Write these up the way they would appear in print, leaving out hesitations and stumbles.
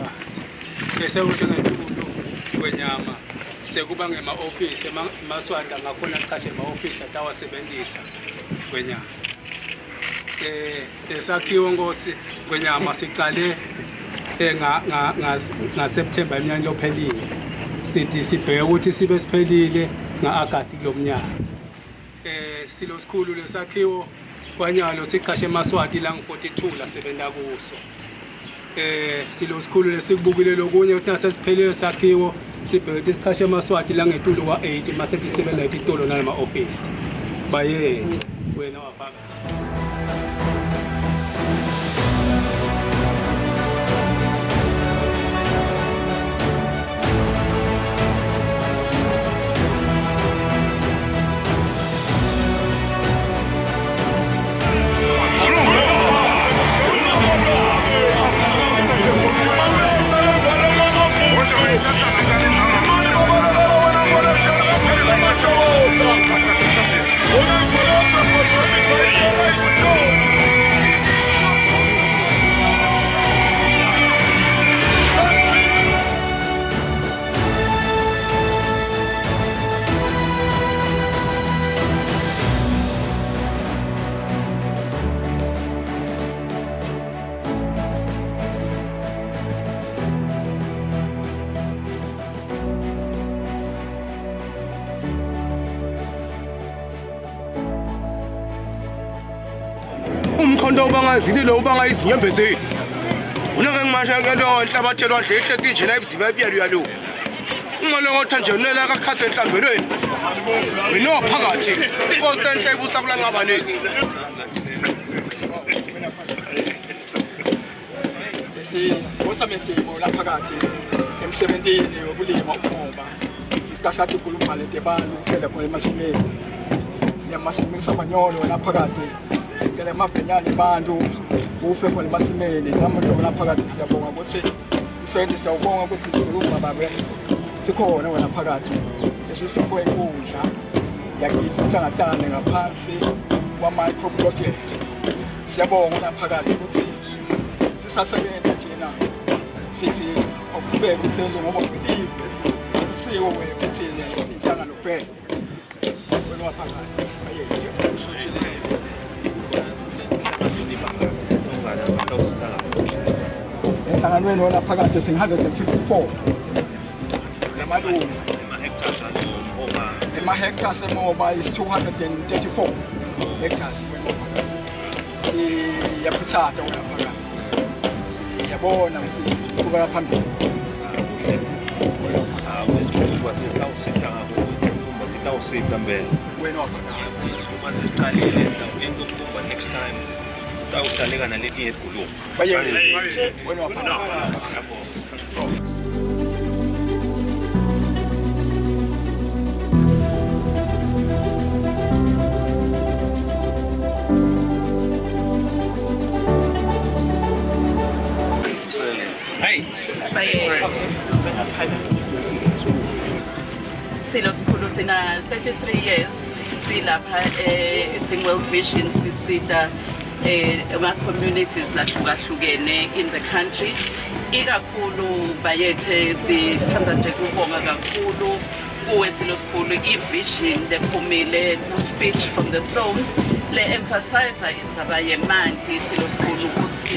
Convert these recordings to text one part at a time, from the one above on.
phakathi. Bese kuthi ngetulu kwenyama sekuba ngema-ofisi emaSwati angakhona kuchasha ema-ofisi atawasebentisa kwenyama. Lesakhiwo Nkosi kwenyama sicale nga nga nga September eminyakeni lophelile. Sithi sibheke ukuthi sibe siphelile nga-August kulomnyaka. Silo sikhulu lesakhiwo kwanyalo sichashe emaSwati la ngu-42 lasebenta kuso. Silo sikhulu lesikubukile lokunye ukuthi nasesiphelile sakhiwo sibheke ukuthi sichashe emaSwati la ngetulu kwa-80 mase tisebenza etitolo nalama-ofisi. Bayethe wena wafaka. Umkhonto ubanga izililo ubanga izinyembezi. Unake ngimasha ke lo nhlabathi elwandle ihleti nje la ibuziba ebuyalu yalu. Ungalokotha nje unela kakhathe enhlambelweni. Wena phakathi. Inkosi enhle ibusa kulanqabane. Sivusa medimo laphakathi emsebentini wokulima umoba. Siqasha inkulungwane letebantu kuphela khona emasimeni. Nemasimeni samanyolo laphakathi. Sicela emabhenyane abantu kufe khona emasimeni. Namuntu laphakathi siyabonga ukuthi umsebenzi siyawubonga ukuthi sikhuluma babe sikhona wena phakathi. Esisipho inkundla yakithi uhlangahlangane ngaphansi kwa-micro project. Siyabonga laphakathi ukuthi sisasebenza njena sithi awuqhubeke umsebenzi ngoba ulive usiko wethu thina inhlangano kuphela wena waphakathi enhlanganweni wona phakathi sing-154 lamalungu ema-hectares emoba is 234 hectares siyaphuthatha wena phakathi siyabona ukuthi qhubeka phambili. Sitawusita mbele wena waphakathi uma sesiqalile into kumba next time utawudlaleka naletinye igulumo wena waphakathi. Silo sikhulu sina 33 years silapha eh World Vision sisita ema communities lahlukahlukene in the country ikakhulu bayethe sithanda nje kubonga kakhulu kuwe silo sikhulu i-vision lephumile ku-speech from the throne le emphasize indzaba yemanti silo sikhulu ukuthi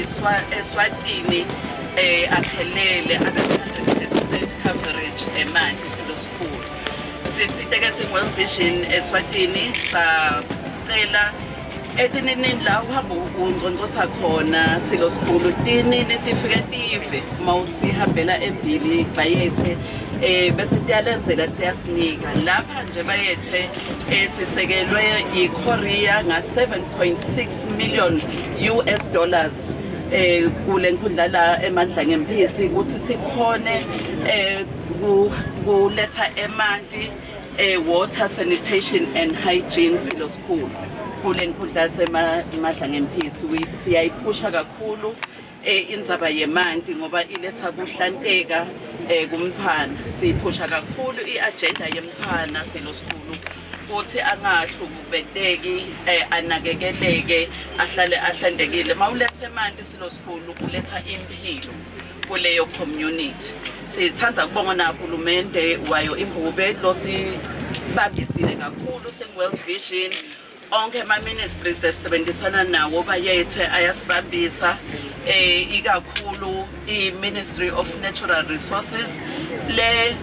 eSwatini aphelele abe 100% coverage emanti silo sikhulu. Sitsite ke sing-World Vision eSwatini sacela etinini la uhamba ungcongcotha khona silo sikhulu tinini tifike tive uma usihambela embili bayethe bese tiyalenzela tiyasinika lapha nje bayethe sisekelwe yiKorea nga 7.6 million US dollars kule nkundla la emandla ngemphisi ukuthi sikhone kuletha emanti water sanitation and hygiene silo sikhulu kule nkundla yasemadla ngemphisi. Siyayiphusha kakhulu indzaba yemanti ngoba iletha kuhlanteka kumfana. Siphusha kakhulu i-agenda yemfana silo sikhulu ukuthi angahlukubeteki anakekeleke ahlale ahlantekile. Mawuletha emanti silo sikhulu uletha impilo. kuleyo community. Sithanda kubonga nahulumende wayo imbube losibambisile kakhulu sing-World Vision. Onke ama-ministries esisebenzisana nawo bayethe ayasibambisa, ikakhulu i-Ministry of Natural Resources le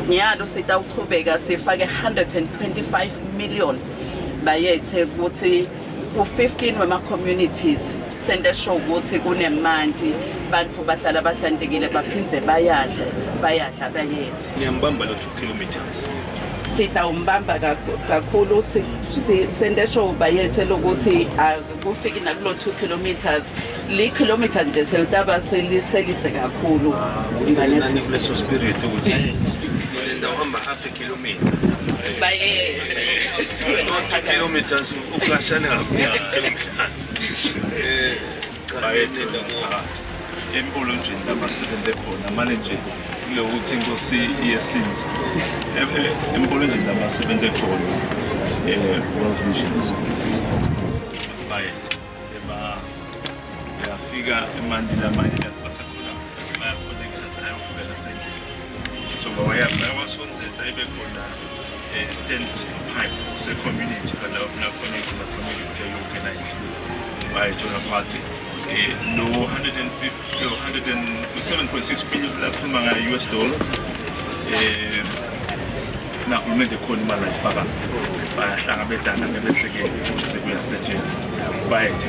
nyalo sitawuchubeka sifake 125 million bayethe ukuthi ku-15 wema-communities sente sure ukuthi kunemanti, bantu bahlala bahlantekile, baphindze bayadla bayadla bayethe. Niyambamba lo 2 kilometers. Sitawumbamba kakhulu, sente sure bayethe lokuthi akufiki nakulo 2 kilometers, li kilometer nje selitaba selidze kakhulu. Nani kuleso spirit ukuthi le ndawo hamba half a kilometer. Bayethe. Not 2 kilometers, ukashane kakhulu kilometers. Bayethe embolonjeni labasebenze khona manje nje kulokuthi inkosi iyesinza embolonjeni labasebenze khona World Vision bayethe eba yafika emanti lamanye basakhona bayakhoneka sayofika nasendlini, so bayawasonzela ibe khona stand pipe se-community la connect la-community yonke endlini bayethola phakathi lo 150 lo 107.6 billion lakhuluma ngayo US dollars, nahulumende khona imali ayifaka, bayahlangabetana ke bese-ke sekuyasetshenzwa bayethe.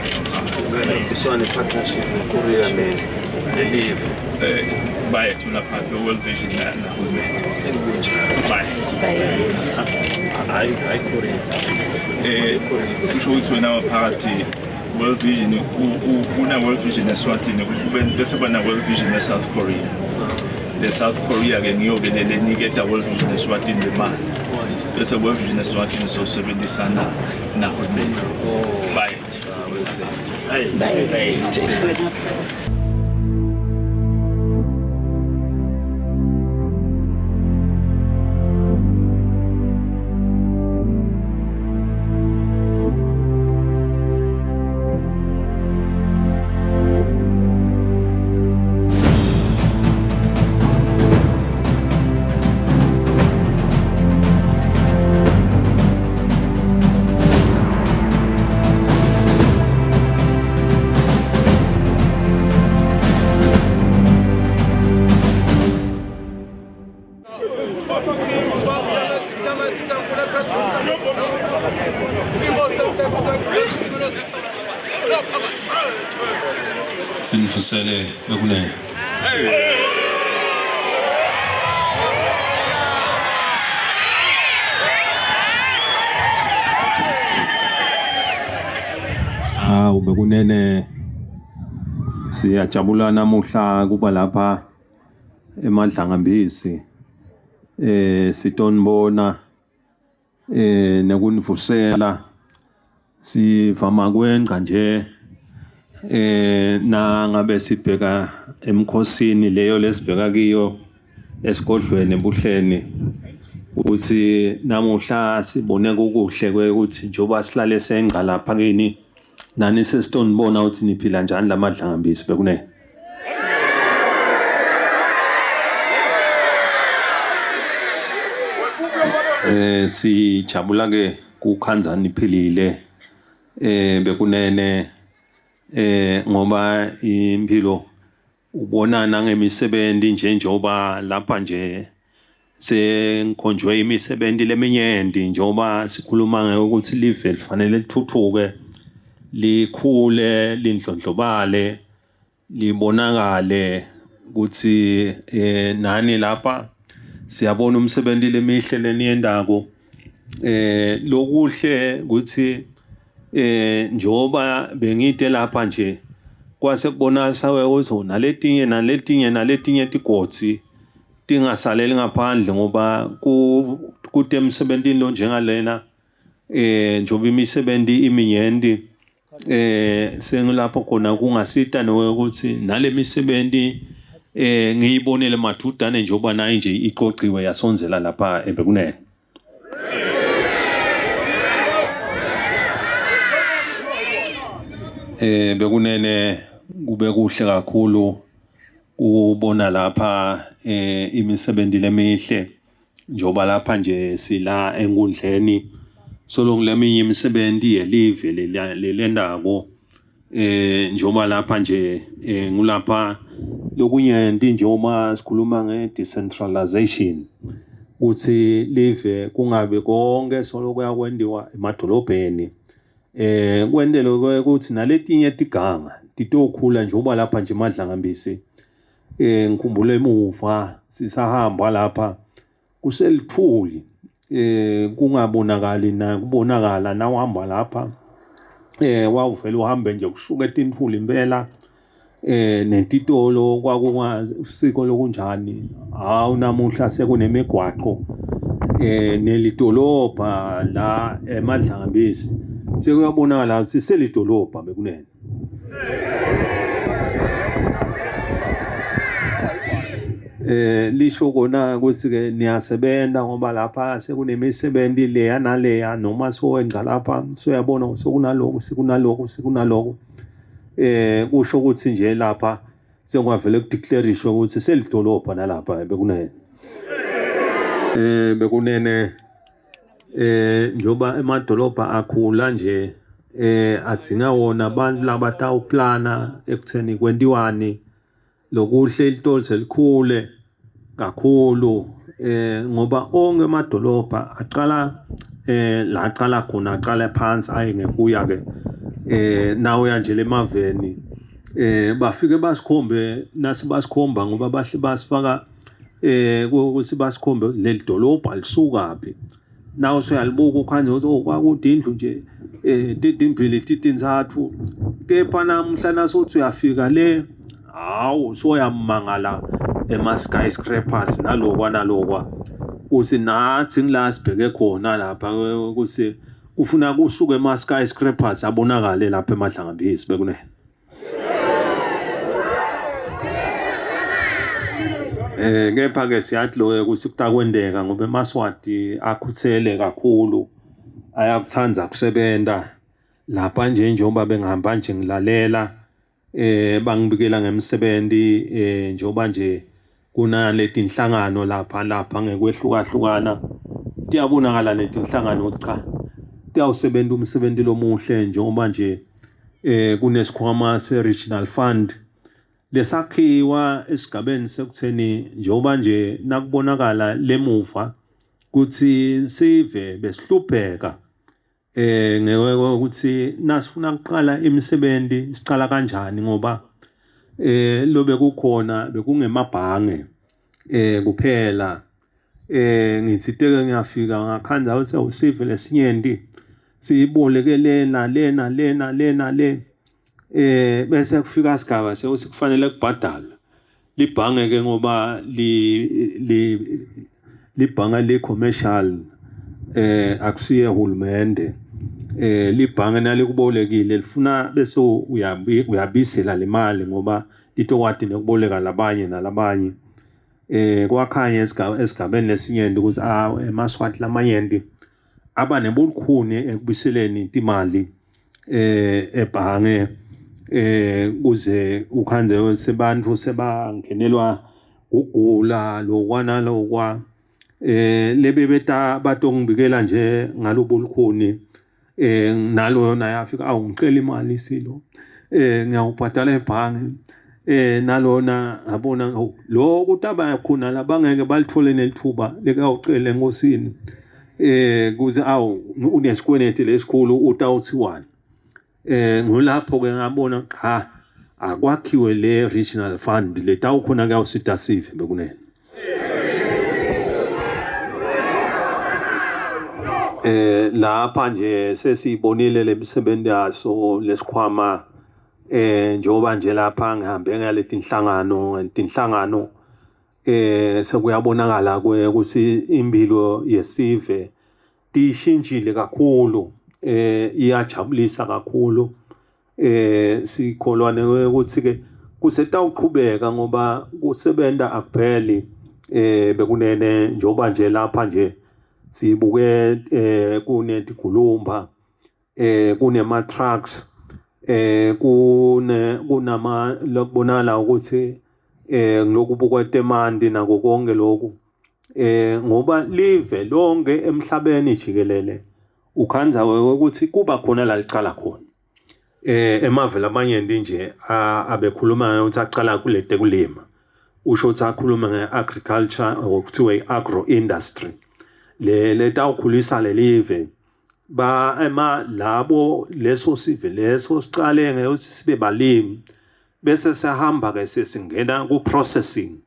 This one partnership Korea nelive. Bayethe phakathi World Vision nahulumende bayethe. Hayi hayi, Korea. Kusho ukuthi wena waphakathi World Vision kuna World Vision eSwatini, kube bese kuba na World Vision eSouth Korea. Le South Korea ke ngiyo ke le leniketa World Vision eSwatini le mali, bese World Vision eSwatini sosebenzisana nahulumende bayethe. Bayethe. Sinifusele bekunene. Hawu bekunene, siyajabula namuhla kuba lapha eMadlangambisi sitonibona nekunivusela. Sivama kwenqa nje na ngabe sibheka emkhosini leyo lesibheka kiyo esigodlweni ebuhleni, ukuthi namuhla sibone kukuhle ukuthi njengoba sihlale senqa lapha kini nani, sesitonibona ukuthi niphila njani laMadlangambisi bekunene. Sijabula ke kukhanza niphilile bekunene, ngoba impilo ubona nangemisebenzi nje, njengoba lapha nje sengikhonjwe imisebenzi leminyenti, njengoba sikhuluma ukuthi live lifanele lithuthuke, likhule, lindlondlobale, libonakale ukuthi nani lapha siyabona umsebenzi lemihle leniyendako. Lokuhle ukuthi njengoba bengide lapha nje kwase kubonakala ukuthi naletinye naletinye naletinye tigodzi tingasaleli ngaphandle, ngoba kute emsebentini lo njengalena, njengoba imisebenzi iminyenti, sengilapho khona kungasita nokuthi nale misebenzi ngiyibonele madudane, njengoba nayi nje iqoqiwe yasonzela lapha ebekunene. Bekunene. Kube kuhle kakhulu ukubona lapha imisebenzi lemihle njengoba lapha nje sila enkundleni solo kuleminye imisebenzi yelive lelendako njengoba lapha nje ngulapha lokunyenti njengoba sikhuluma nge-decentralization kutsi live kungabi konke solo kuyakwentiwa emadolobheni. Kwentelwe ukuthi naletinye tiganga titokhula njengoba lapha nje eMadlangambisi ngikhumbula emuva sisahamba lapha kuselithuli kungabonakali nakubonakala nawuhamba lapha wawuvele uhambe nje kusuke tintfuli impela. Netitolo kwakungasiko lokunjani. Hhawu namuhla sekunemigwaqo nelidolobha la eMadlangabisi sekuyabonakala ukuthi selidolobha bekunene. Lisho kona ukuthi-ke niyasebenza ngoba lapha sekunemisebenti leya naleya noma sowengca lapha soyabona sekunaloku sekunaloku sekunaloku. Kusho ukuthi nje lapha sekungavele kudeclarishwe ukuthi selidolobha nalapha bekunene. Bekunene njengoba emadolobha akhula nje adzinga wona abantu labatawuplana ekutheni kwentiwani. Lokuhle litolo selikhule kakhulu ngoba onke emadolobha aqala la aqala khona aqala phansi aye ngekuya ke nawuya nje lemaveni bafike basikhombe nase basikhomba ngoba bahle basifaka ukuthi basikhombe leli dolobha lisukaphi. Nawe usuyalibuka ukhanye ukuthi oh kwakude indlu nje titimbili titintsatfu kepha namuhla nasuthi uyafika le hawu soyamangala ema-skyscrapers nalokwa nalokwa uthi nathi ngila sibheke khona lapha ukuthi kufuna kusuke ema-skyscrapers abonakale lapha eMadlangambisi bekunene. Kepha ke siyathi lokho ukuthi kutakwenteka ngoba emaSwati akhuthele kakhulu ayakuthanda kusebenta. Lapha nje njengoba bengihamba nje ngilalela bangibikela ngemsebenzi njengoba nje kunaletinhlangano lapha lapha ngekwehlukahlukana tiyabonakala letinhlangano ukuthi cha tiyawusebenta umsebenzi lomuhle njengoba nje kunesikhwama se-regional fund lesakhiwa esigabeni sekutheni njengoba nje nakubonakala lemuva kutsi sive besihlupheka Ukuthi nasifuna kuqala imisebenzi siqala kanjani ngoba lobe kukhona bekungemabhange kuphela. Ngitsite-ke ngiyafika ngakhandza ukuthi awu sive lesinyenti siboleke le nale nale nale nale. Bese kufika sigaba sekuthi kufanele kubhadalwe. Libhange ke ngoba li libhange li-commercial akusiye hulumende. Libhange nalikubolekile lifuna bese uyabisela le mali ngoba litokwati nekuboleka labanye nalabanye. Kwakhanya esigabeni lesinyenti ukuthi emaSwati lamanyenti aba nebulukhuni ekubiseleni timali ebhange kuze ukhandze sebantfu sebangenelwa kugula lokwa nalokwa. Lebe batongibikela nje ngalobu bulukhuni naloyo naye afika awu ngicela imali Silo ngiyawubhadala ebhange nalona ngabona hawu lo kutaba khona labangeke balithole nelithuba lekuyawucela enkosini kuze awu unesikweleti lesikhulu utawuthiwani. Ngulapho ke ngabona cha akwakhiwe le regional fund letawukhona kuyawusita sive bekunene. Lapha nje sesiyibonile lemisebenzi yaso lesikhwama njengoba nje lapha ngihambe ngaletinhlangano tinhlangano sekuyabonakala ukuthi impilo yesive tishintshile kakhulu iyajabulisa kakhulu. Sikholwa ukuthi ke kusetawuqhubeka ngoba kusebenta akupheli bekunene njengoba nje lapha nje sibuke kunetigulumba kunema-trucks. eh kune kunama lokubonakala ukuthi eh ngilokubukwa temanti nako konke lokhu eh ngoba live lonke emhlabeni jikelele ukhandza ukuthi kuba khona la liqala khona eh emave lamanyenti nje abekhuluma ukuthi aqala kulete kulima usho ukuthi akhuluma nge-agriculture okuthiwa i-agro industry le letawukhulisa lelive ba ema labo leso sive leso siqale ngekuthi sibe balimi bese sihamba ke sesingena ku processing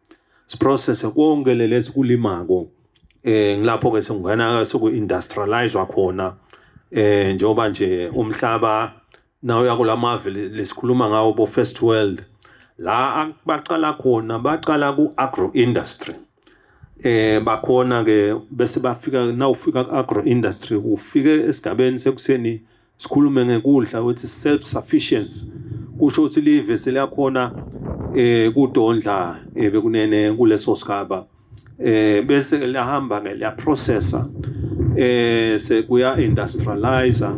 siprocess konke lesi kulimako eh ngilapho ke sengena soku industrialize khona eh njengoba nje umhlaba nawo yakulamave lesikhuluma ngawo bo first world la baqala khona baqala ku agro industry eh bakhona ke bese bafika nawufika ku agro industry ufike esigabeni sekuseni sikhulume ngekudla ukuthi self sufficiency kusho ukuthi live seliyakhona eh kudondla eh, bekunene kuleso sigaba eh bese ke liyahamba ke liya processor eh sekuya industrializer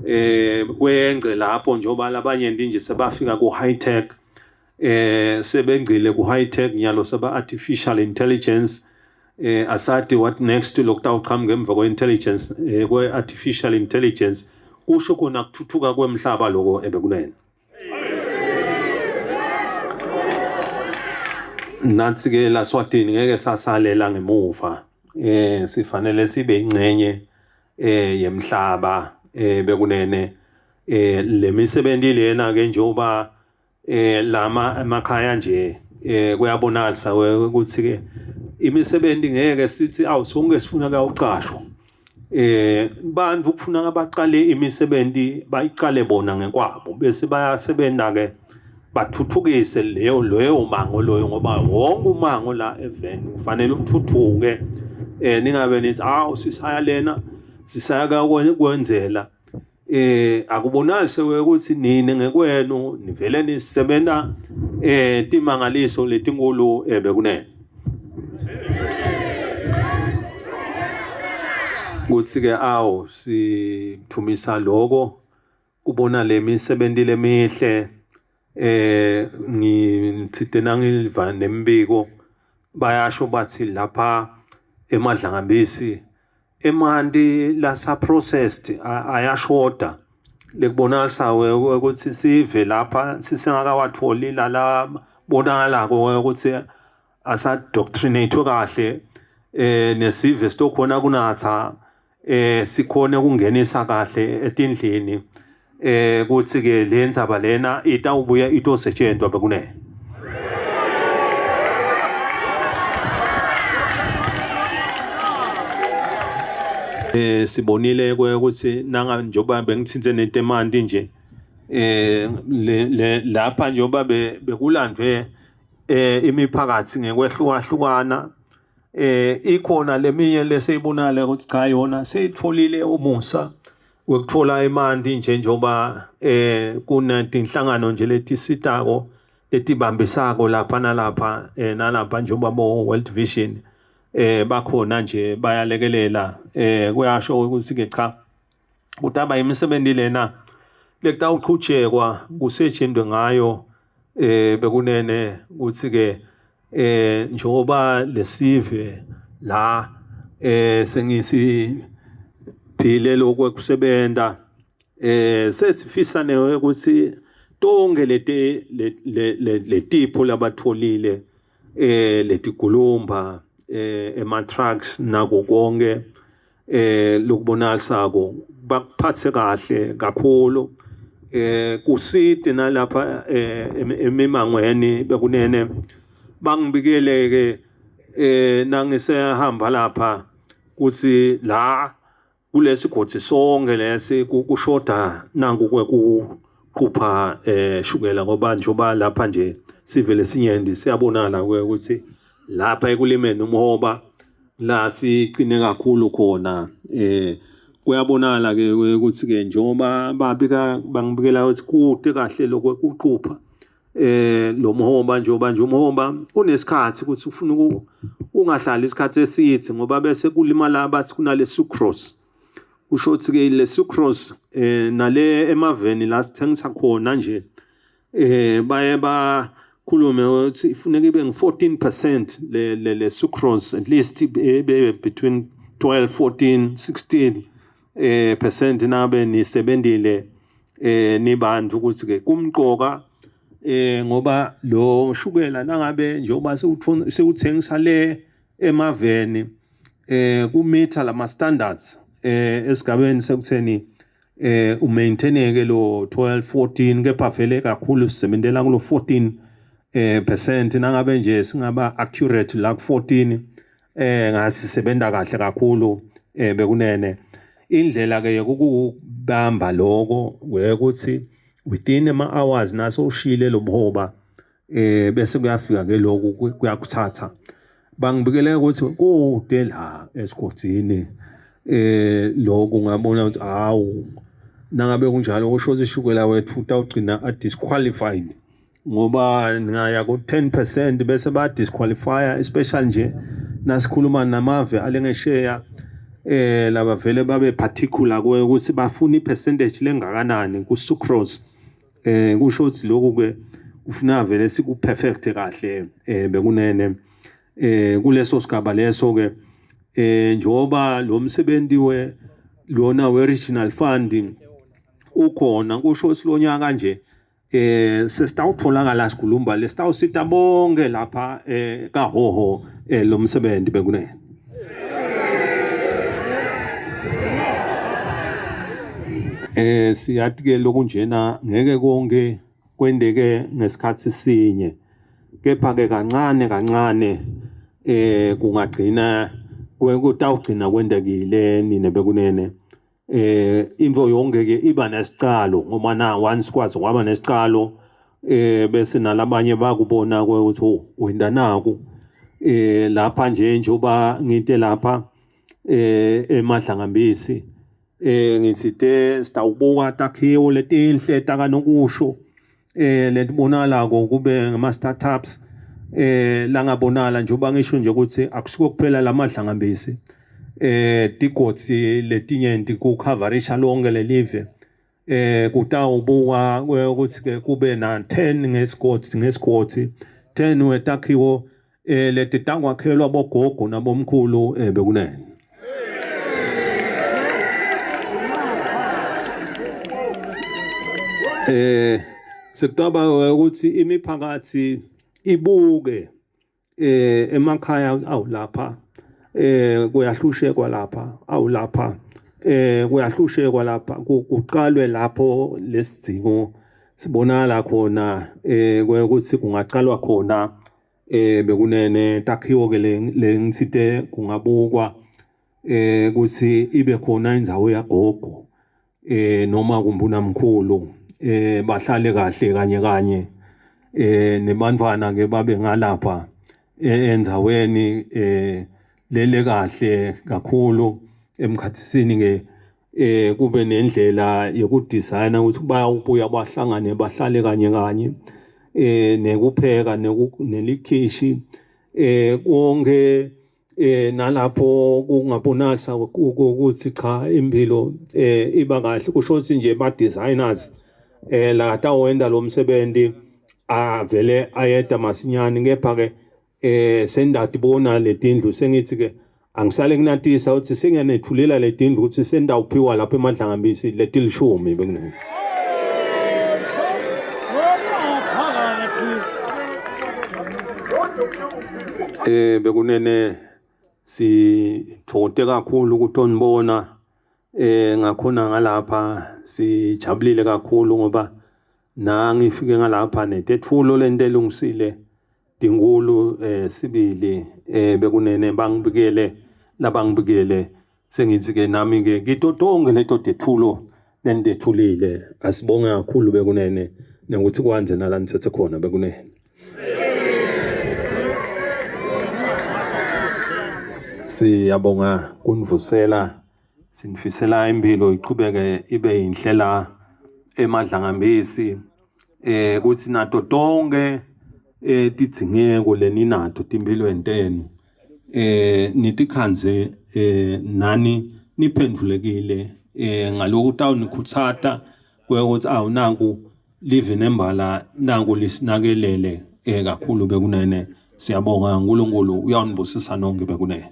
eh kwengce lapho njengoba labanye nje sebafika ku high tech eh sebengcile ku high tech nyalo seba artificial intelligence eh asati what next lokutawuqhamuka emva kwe intelligence eh, kwe artificial intelligence kusho khona kuthuthuka kwemhlaba lokho ebekunene Nathi ke laSwatini ngeke sasalela ngemuva eh sifanele sibe ingxenye eh yemhlaba eh bekunene eh lemisebenzi lena ke njengoba eh lama emakhaya nje eh kuyabonakalisa ukuthi ke imisebenzi ngeke sithi awu sonke sifuna kuyawuqashwa eh bantu kufuneka baqale imisebenzi bayiqale bona ngekwabo bese bayasebenza ke bathuthukise leyo leyo mango loyo ngoba wonke umango la eveni kufanele uthuthuke eh ningabe nithi awu sisaya lena sisaya kwenzela eh akubonakali ukuthi nini ngekwenu nivele nisebenza eh timangaliso letinkulu eh, bekunene kuthi ke awu sithumisa lokho kubona lemisebenzi lemihle eh ngithite nangiliva nembiko bayasho bathi lapha emadlangabisi emanti lasa processed ayashoda lekubonakalisa ukuthi sive lapha sisengakawatholi lala bonakalako ukuthi asadoctrinate kahle eh nesive sitokhona kunatha eh sikhone ukungenisa kahle etindlini eh kuthi ke le ndzaba lena itawubuya itosetshentwa bekunene eh sibonile ukuthi nanga njengoba bengithinthe nento emanti nje eh le lapha njengoba bekulandwe eh imiphakathi ngekwehlukahlukana eh ikhona leminye leseyibonakala ukuthi cha yona seyitholile umusa wekuthola emanti nje njengoba eh kunetinhlangano nje letisitako letibambisako lapha nalapha eh nalapha njengoba bo World Vision eh bakhona nje bayalekelela eh kuyasho ukuthi ke cha kutaba imisebenzi lena lekutawuqhutshekwa kusetshenzwe ngayo eh bekunene ukuthi ke eh njengoba lesive la eh sengisi phile lokho kusebenza eh sesifisa newe ukuthi tonke leti letipho labatholile eh letigulumba eh ema trucks nako konke eh lokubonakalisako bakuphathe kahle kakhulu eh kusite nalapha eh, emimangweni bekunene bangibikele ke eh nangisehamba lapha kuthi la kulesigodi sonke lesi kushoda nanku kwekuqupha eh shukela ngoba njengoba lapha nje sivele sinyendi siyabonana ukuthi lapha ekulimeni umhoba la sigcine kakhulu khona eh kuyabonakala ke ukuthi ke njengoba babika bangibikela ukuthi kude kahle lokho kuqupha eh lo mhomba njengoba nje umhomba unesikhathi ukuthi ufuna ungahlali isikhathi eside ngoba bese kulimala bathi kunale sucrose. Kusho ukuthi ke le sucrose eh nale emaveni la sithengisa khona nje eh baye bakhulume ukuthi ifuneka ibe ngu-14% le le, le sucrose at least ibe between 12 14 16 eh percent nabe nisebenzile eh nibantu ukuthi ke kumqoka eh ngoba lo shukela nangabe njengoba sewuthengisa le emaveni eh kumitha lama standards eh esigabeni sekutheni eh umaintaineke lo 12 14 kepha vele kakhulu sisebenzela kulo 14 eh percent nangabe nje singaba accurate la ku 14 eh ngasi sebenza kahle kakhulu eh bekunene indlela ke yokukubamba lokho ukuthi within ama hours naso ushile lobuhoba eh bese kuyafika ke lokhu kuyakuthatha bangibikele ukuthi kude la esigodini eh lokhu ngabona ukuthi hawu nangabe kunjalo kusho ukuthi ishukela wethu utawugcina a disqualified ngoba ngaya ku 10% bese ba disqualify especially nje nasikhuluma namave alengesheya eh laba vele babe particular kuwe ukuthi bafuna ipercentage lengakanani ku sucrose eh kusho ukuthi lokhu ke kufuna vele siku perfect kahle eh bekunene eh kuleso sigaba leso ke eh njoba lo msebenzi we lona we regional funding ukhona kusho ukuthi lonyaka nje eh sesitawutholakala sigulumba lesitawusita bonke lapha eh kaHoho eh lo msebenzi bekunene eh siyathi ke lokunjena ngeke konke kwendeke ngesikhathi sinye kepha ke kancane kancane eh kungagcina kutawugcina kwendekile nine bekunene eh into yonke ke iba nesicalo ngoba na once kwazi kwaba nesicalo eh bese nalabanye bakubona ukuthi oh wenda naku eh lapha nje njengoba nginte lapha eh emadlangambisi eh ngithite sitawubuka takhiwo letinhle takanokusho eh letibonakalako kube ngama startups eh langabonala njengoba ngisho nje ukuthi akusiko kuphela lamadlangambisi eh tigodzi letinyenti kucoverisha lonke lelive eh kutawubuka ukuthi ke kube na 10 ngesigodi ngesigodi 10 wetakhiwo eh letitankwakhelwa bogogo nabomkhulu eh bekunene eh sekucabanga ukuthi imiphakathi ibuke eh emakhaya awu lapha eh kuyahlushekwa lapha awu lapha eh kuyahlushekwa lapha kuqalwe lapho lesidzingo sibonakala khona eh ukuthi kungaqalwa khona eh bekunene takhiwo ke le ngithite kungabukwa eh ukuthi ibe khona indzawo yagogo eh noma kumbuna mkhulu eh bahlale kahle kanye kanye eh nebantwana ke babe ngalapha eh, endzaweni eh lele kahle kakhulu emkhathisini ke eh kube nendlela yokudesigna ukuthi bayawubuya bahlangane bahlale kanye kanye eh nekupheka nelikhishi eh konke eh nalapho kungabonakala ukuthi cha impilo eh iba kahle kusho ukuthi nje ba designers eh la tawenda lo msebenzi avele ayeda masinyane kepha ke eh sendatibona letindlu sengithi ke angisale kunatisa ukuthi sengiyanethulela letindlu ukuthi sendawuphiwa lapha emadlangambisi letilishumi bekunene Eh bekunene sithokote kakhulu ukuthi onibona eh ngakhona ngalapha sijabulile kakhulu ngoba nangifike ngalapha netethulo lento elungisile dinkulu eh sibili eh bekunene bangibikele labangibikele sengithi ke nami ke kito tonke leto tethulo lenitethulile asibonge kakhulu bekunene nokuthi kwanze nala nithethe khona bekunene Siyabonga kunivusela sinifisela impilo iqhubeke ibe yinhlela emadlangambisi eh kuthi nato tonke eh tidzingeko leninato timpilweni tenu eh nitikhandze eh nani niphendvulekile. eh ngalokhu tawunikhutsata kwekuthi awu nanku live nembala nanku lisinakelele eh kakhulu bekunene. Siyabonga, uNkulunkulu uyawunibusisa nonke bekunene.